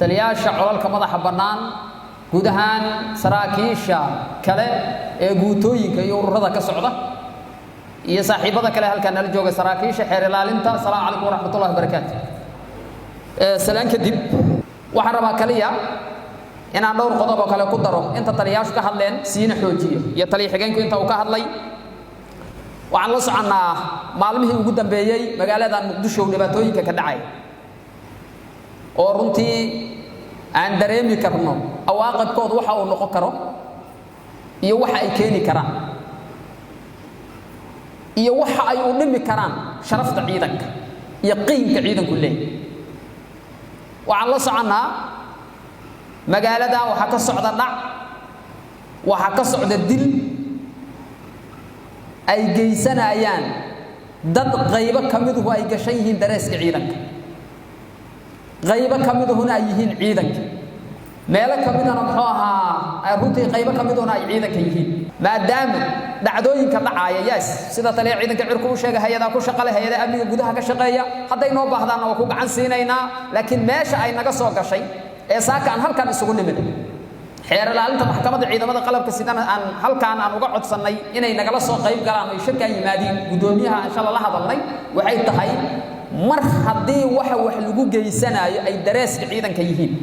Taliyaasha colalka madaxa bannaan, guud ahaan saraakiisha kale ee guutooyinka iyo ururada ka socda iyo saaxiibada kale halkaa nala jooga, saraakiisha xeer ilaalinta, asalaamu calaykum waraxmatullahi wabarakaatu. Salaan kadib, waxaan rabaa kaliya inaan dhowr qodob oo kale ku daro inta taliyaashu ka hadleen, siina xoojiyo iyo taliya xigeenku inta uu ka hadlay. Waxaan la soconnaa maalmihii ugu dambeeyey magaaladan Muqdisho dhibaatooyinka ka dhacay, oo runtii aan dareemi karno awaaqibkoodu waxa uu noqon karo iyo waxa ay keeni karaan iyo waxa ay u dhimi karaan sharafta ciidanka iyo qiimka ciidanku leeyahy. Waxaan la soconnaa magaaladan waxaa ka socda dhac, waxaa ka socda dil ay geysanayaan dad qaybo ka miduhu ay gashan yihiin dareeska ciidanka, qaybo ka miduhuna ay yihiin ciidanka, meelo ka midana muxuu ahaa runtii qaybo ka miduna ay ciidanka yihiin. Maadaama dhacdooyinka dhacaaya, yes, sida taliya ciidanka cirku u sheegay, hay-adaa ku shaqale, hay-adaha amniga gudaha ka shaqeeya, hadday noo baahdaanna waa ku gacan siinaynaa. Laakiin meesha ay naga soo gashay ee saaka aan halkan isugu nimid, xeer ilaalinta, maxkamadda ciidamada qalabka sidana aan halkaan aan uga codsannay inay nagala soo qayb galaan, ay shirkaan yimaadiin, guddoomiyaha aan shala la hadalnay, waxay tahay mar haddii waxa wax lagu geysanaayo ay dareeska ciidanka yihiin,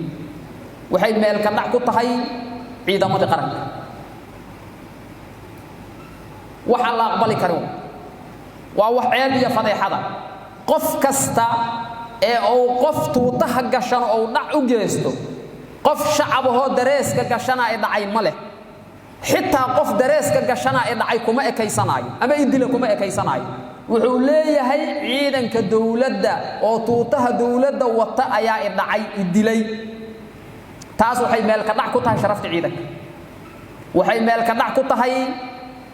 waxay meelka dhac ku tahay ciidamadii qaranka. Waxaan la aqbali karin waa wax ceeb iyo fadeexada. Qof kasta ee uu qof tuutaha gashan ou dhac u geysto, qof shacabahoo dareeska gashana ee dhacay ma leh. Xitaa qof dareeska gashana ee dhacay kuma ekaysanaayo ama idila kuma ekaysanaayo. Wuxuu leeyahay ciidanka dowladda oo tuutaha dowladda wata ayaa i dhacay, idilay. Taas waxay meelka dhac ku tahay sharafta ciidanka, waxay meelka dhac ku tahay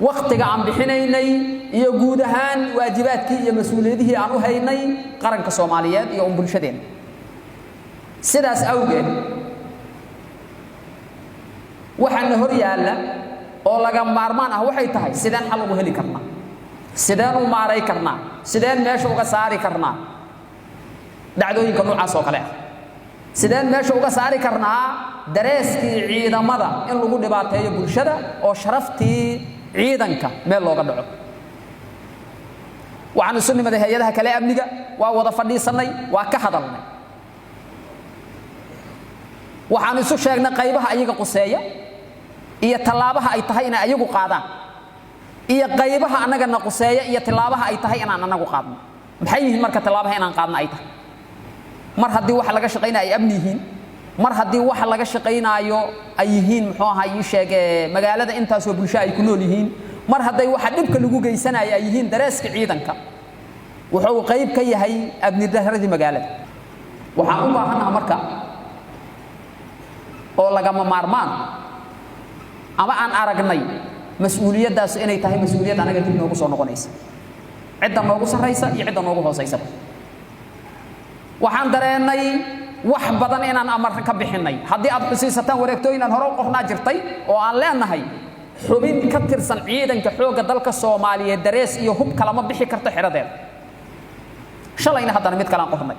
wakhtiga aan bixinaynay iyo guud ahaan waajibaadkii iyo mas-uuliyadihii aan u haynay qaranka Soomaaliyeed iyo un bulshadeenna. Sidaas awgeed, waxaana hor yaalla oo laga maarmaan ah waxay tahay: sideen xal ugu heli karnaa? Sideen u maaray karnaa? Sideen meesha uga saari karnaa dhacdooyinka noocaas oo kale ah? Sideen meesha uga saari karnaa dareeskii ciidamada in lagu dhibaateeyo bulshada oo sharaftii ciidanka meel looga dhaco? Waxaan isu nimaday hay-adaha kale amniga, waa wada fadhiisannay, waa ka hadalnay. Waxaan isu sheegnay qaybaha ayaga quseeya iyo tallaabaha ay tahay inay ayagu qaadaan, iyo qaybaha annagana quseeya iyo tillaabaha ay tahay inaan anagu qaadno. Maxay yihiin marka tillaabaha inaan qaadno ay tahay? Mar haddii waxa laga shaqaynaya ay amni yihiin, mar haddii waxa laga shaqaynaayo ay yihiin, muxuu ahaa ii sheege, magaalada intaasoo bulsho ay ku nool yihiin, mar hadday waxa dhibka lagu geysanayo ay yihiin dareeska ciidanka, wuxuu qayb ka yahay amni daradii magaalada. Waxaan u baahannaha marka oo lagama maarmaan ama aan aragnay mas-uuliyaddaas inay tahay mas-uuliyad anaga dib noogu soo noqonaysa, cidda noogu sarraysa iyo cidda noogu hoosaysaba. Waxaan dareennay wax badan inaan amar ka bixinnay. Haddii aad xusiisataan, wareegtooyin aan hore u qornaa jirtay oo aan leenahay xubin ka tirsan ciidanka xoogga dalka Soomaaliyeed darees iyo hub kalama bixi karto xeradeeda. Shalayna haddana mid kalaan qornay,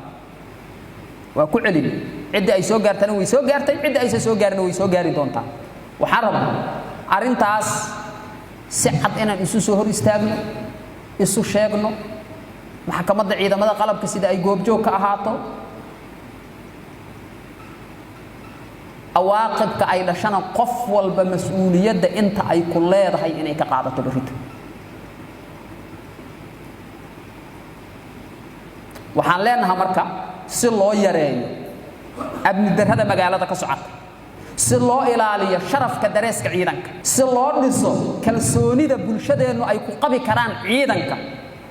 waa ku celin. Cidda ay soo gaartana way soo gaartay, cidda aysan soo gaarina way soo gaari doontaa. Waxaan rabaa arrintaas si cad inaan isu soo hor istaagno, isu sheegno, maxkamadda ciidamada qalabka sida ay goobjoog ka ahaato, awaaqibka ay dhashana qof walba mas-uuliyadda inta ay ku leedahay inay ka qaadato berrito. Waxaan leenahay marka, si loo yareeyo amni darrada magaalada ka socota, si loo ilaaliyo sharafka dareeska ciidanka, si loo dhiso kalsoonida bulshadeennu ay ku qabi karaan ciidanka,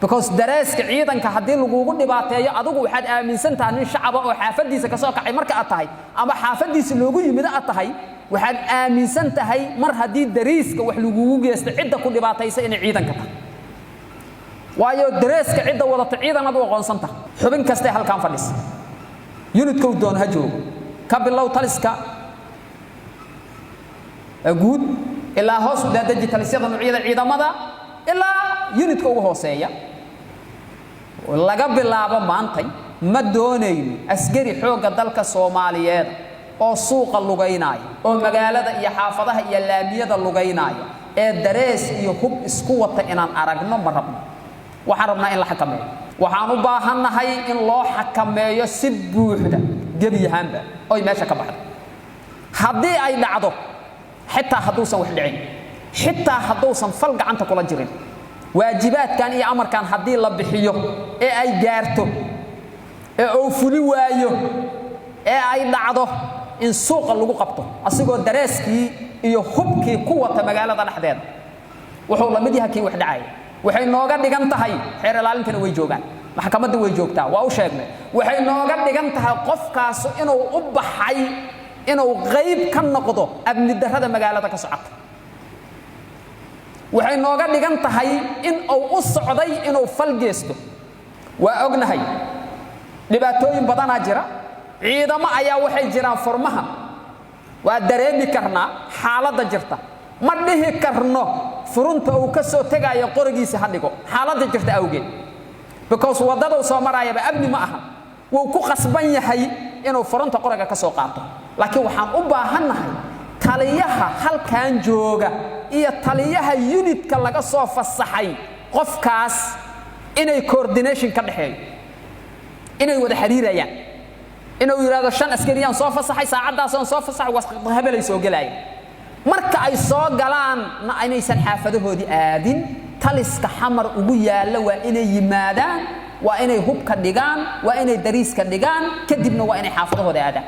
because dareeska ciidanka haddii lagugu dhibaateeyo, adigu waxaad aaminsan tahay nin shacaba oo xaafaddiisa ka soo kacay marka aad tahay ama xaafaddiisa loogu yimid aad tahay, waxaad aaminsan tahay mar haddii dariiska wax lagugu geysto, cidda ku dhibaataysa inay ciidanka tahay, waayo dareeska cidda wadata ciidan aad u aqoonsan tahay. Xubin kastee halkaan fadhisa, unitkow doon ha joogo, ka bilow taliska guud ilaa hoos u daadaji talisyada noocyada ciidamada ilaa unitka ugu hooseeya, laga bilaabo maantay Ma doonayno askari xoogga dalka Soomaaliyeed oo suuqa lugaynaya oo magaalada iyo xaafadaha iyo laamiyada lugaynaya ee darees iyo hub isku wata inaan aragno ma rabno. Waxaan rabnaa in la xakameeyo. Waxaan u baahannahay in loo xakameeyo si buuxda gebi ahaanba oy meesha ka baxdo. Haddii ay dhacdo, xitaa hadduusan wax dhicin, xitaa hadduusan fal gacanta kula jirin, waajibaadkan iyo amarkan haddii la bixiyo ee ay gaarto ee uu fuli waayo ee ay dhacdo in suuqa lagu qabto asigoo dareeskii iyo hubkii ku wata magaalada dhexdeeda, wuxuu la mid yahay kii wax dhacaya. Waxay nooga dhigan tahay, xeer ilaalintana way joogaan, maxkamadda way joogtaa, waa u sheegnay, waxay nooga dhigan tahay qofkaasu inuu u baxay inuu qayb ka noqdo amni darrada magaalada ka socota. Waxay nooga dhigan tahay in uu u socday inuu fal geesto. Waa ognahay dhibaatooyin badanaa jira, ciidamo ayaa waxay jiraan furmaha. Waa dareemi karnaa xaaladda jirta. Ma dhihi karno furunta uu ka soo tegaayo qorigiisa ha dhigo xaaladda jirta awgeed, because waddaduu soo maraayaba amni ma aha. Wuu ku qasban yahay inuu furunta qoriga ka soo qaato. Laakiin waxaan u baahannahay taliyaha halkan jooga iyo taliyaha unitka laga soo fasaxay qofkaas inay coordination ka dhexeeyo, inay wada xiriirayaan, inuu yidhahdo 5 askariyaan soo fasaxay, saacaddaasaan soo fasaxay, hebelay soo gelaayaan. Marka ay soo galaan na inaysan xaafadahoodii aadin, taliska Xamar ugu yaalla waa inay yimaadaan, waa inay hubka dhigaan, waa inay dariiska dhigaan, kadibna waa inay xaafadahooda aadaan.